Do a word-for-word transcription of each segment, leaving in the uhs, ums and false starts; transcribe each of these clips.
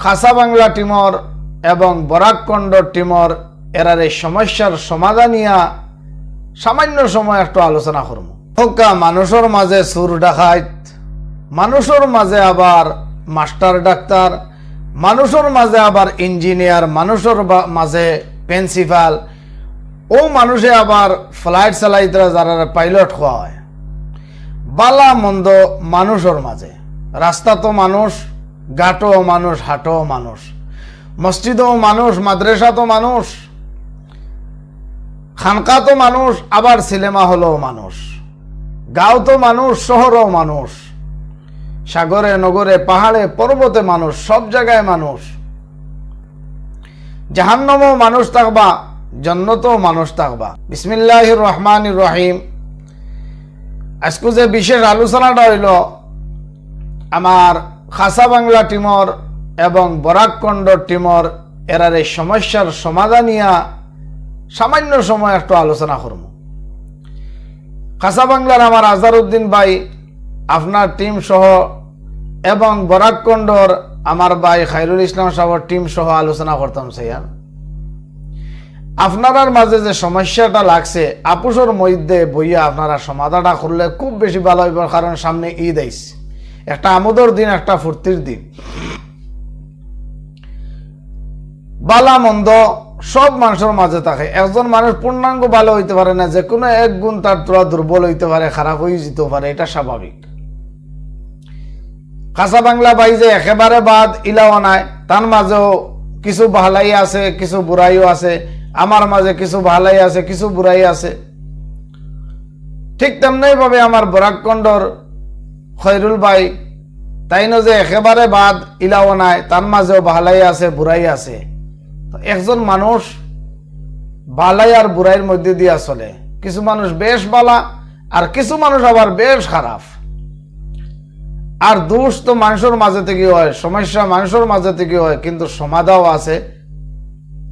খাসা বাংলা টিমর এবং বরাক কন্ডর টিমর এরার এই সমস্যার সমাধান নিয়া সামান্য সময় একটু আলোচনা করমু। হক্কা মানুষর মাঝে চুর ডাকাইত, মানুষর মাঝে আবার মাস্টার ডাক্তার, মানুষর মাঝে আবার ইঞ্জিনিয়ার, মানুষর বা-, মাঝে প্রিন্সিপাল, ও মানুষে আবার ফ্লাইট চালাইতরা যারা পাইলট কওয়া হয়। বালা মন্দ মানুষর মাঝে, রাস্তাত মানুষ, ঘাটো মানুষ, হাটো মানুষ, মসজিদও মানুষ, মাদ্রাসাত মানুষ, খানকাত মানুষ, আবার সিনেমা হলও মানুষ, গাঁওত মানুষ, শহরও মানুষ, সাগরে নগরে পাহাড়ে পর্বতে মানুষ, সব জায়গায় মানুষ। জাহান্নামও মানুষ থাকবা, জন্নতও মানুষ থাকবা। বিসমিল্লাহির রহমানির রহিম। আজকে যে বিশেষ আলোচনাটা হইল আমার খাসা বাংলা টিমর এবং বরাক কন্ডর টিমর এরার এই সমস্যার সমাধান নিয়া সামান্য সময় একটু আলোচনা করমু। খাসা বাংলার আমার আজারউদ্দিন ভাই, আপনার টিম সহ এবং বরাক কন্ডর আমার ভাই খায়রুল ইসলাম সাহেবর টিম সহ আলোচনা করতাম চাইয়ার। আপনারার মাঝে যে সমস্যাটা লাগছে, আপোষর মধ্যে বইয়া আপনারা সমাধানটা করলে খুব বেশি ভালা অইবো, কারণ সামনে ঈদ আইছে, একটা আমোদর দিন, একটা ফুর্তির দিন। বালা মন্দ সব মানুষর মাঝে থাকে। একজন মানুষ পূর্ণাঙ্গ ভালা অইতে পারে না, যে কোনো এক গুণ তার থুড়া দুর্বল অইতে পারে, খারাপ অইযিতো পারে, এটা স্বাভাবিক। খাসা বাংলা ভাই যে একেবারে বাদ ইলাও নায়, তার মাঝেও কিছু ভালাই আছে, কিছু বুরাইও আছে। আমার মাঝে কিছু ভালাই আছে, কিছু বুরাই আছে। ঠিক তেমনি ভাবে আমার বরাক কন্ডর খয়রুল ভাই, তাইনও যে একেবারে বাদ ইলাও নায়, তার মাঝেও ভালাই আছে, বুরাই আছে। তো একজন মানুষ ভালাই আর বুরাইর মধ্যে দিয়া চলে। কিছু মানুষ বেশ বালা, আর কিছু মানুষ আবার বেশ খারাপ। আর দোষ তো মানুষর মাঝে থেকে হয়, সমস্যা মানুষর মাঝে থেকে হয়, কিন্তু সমাধানও আছে।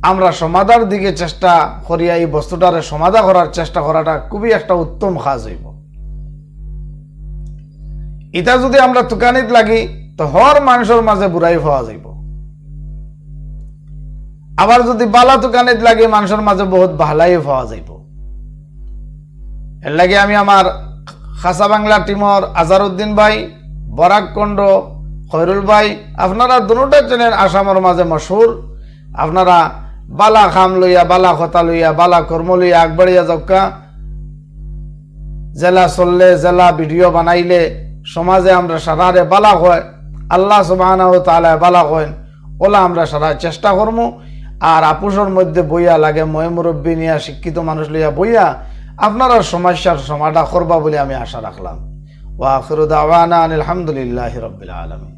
আমরা সমাধানর দিকে চেষ্টা করিয়া এই বস্তুটারে সমাধান করার চেষ্টা করাটা খুবই একটা উত্তম কাজ অইবো। ইটা যদি আমরা তুকানিত লাগি, তো হর মানুষর মাঝে বুরাই পাওয়া যাইবো। আবার যদি বালা তুকানিত লাগি, মানুষর মাঝে বহুত ভালাইও পাওয়া যাইবো। এর লাগি আমি আমার খাসা বাংলা টিমর আজারউদ্দিন ভাই, বরাক কন্ড, খয়রুল ভাই, আপনারা দুটা চ্যানেল আসামর মাঝে মশহুর। আপনারা বালা কাম লইয়া, বালা কথা লইয়া, বালা কর্ম লইয়া আগবাড়িয়া যাউক্কা। যেলা চললে, যেলা ভিডিও বানাইলে সমাজে আমরা সারারে বালা কয়, আল্লাহ সুবহানাহু ওয়া তাআলায় বালা কইন, ওলা আমরা সারা চেষ্টা করমু। আর আপোষর মধ্যে বইয়া লাগে ময় মুরব্বি নিয়া, শিক্ষিত মানুষ লইয়া বইয়া আপনারার সমস্যার সমাধান করবা বলে আমি আশা রাখলাম। ওয়া আখিরু দাওয়ানা আনিল হামদুলিল্লাহি রাব্বিল আলামিন।